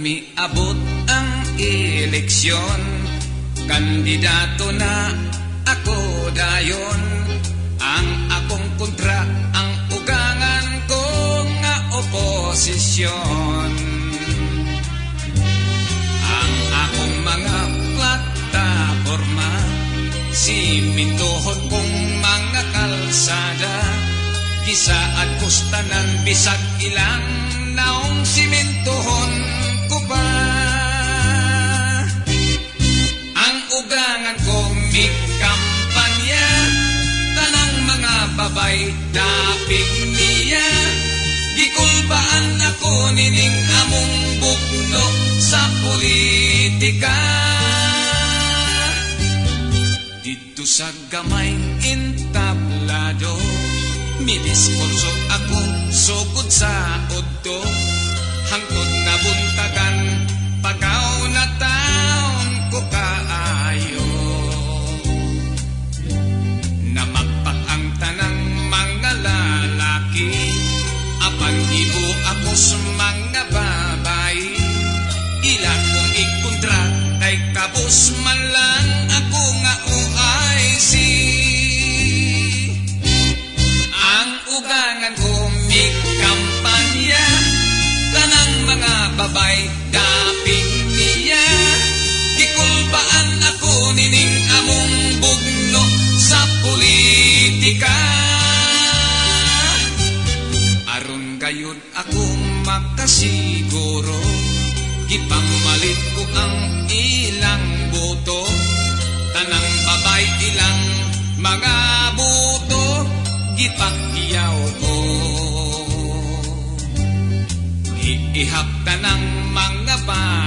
Umiabot ang eleksyon, kandidato na ako dayon. Ang akong kontra, ang ugangan ko nga oposisyon. Ang akong mga plataporma, simintohon kong mga kalsada. Gisaad ko's tanan bisag ilang naong simintohon ko pa. Ang ugangan ko mikampanya, tanang mga babay dapig niya. Gikulbaan ako nining among bugno sa politika. Didto sa gamay entablado, midiskurso ako sugod sa udto hangtod na buntagan, pagaw na taon ko kaayo. Namakpak ang tanang mga lalaki, apan ibo ako sa mga babae. Ila kong ikontra kay kabus man lang ako nga OIC. Ang ugangan ko mikampanya, tanang mga babay dapig niya. Gikulbaan ako nining among bugno sa politika. Aron gayud ako makasiguro, gipamalit ko ang ilang boto. Tanang babay ilang mga boto gipakyaw ko. Giihap tanang mga.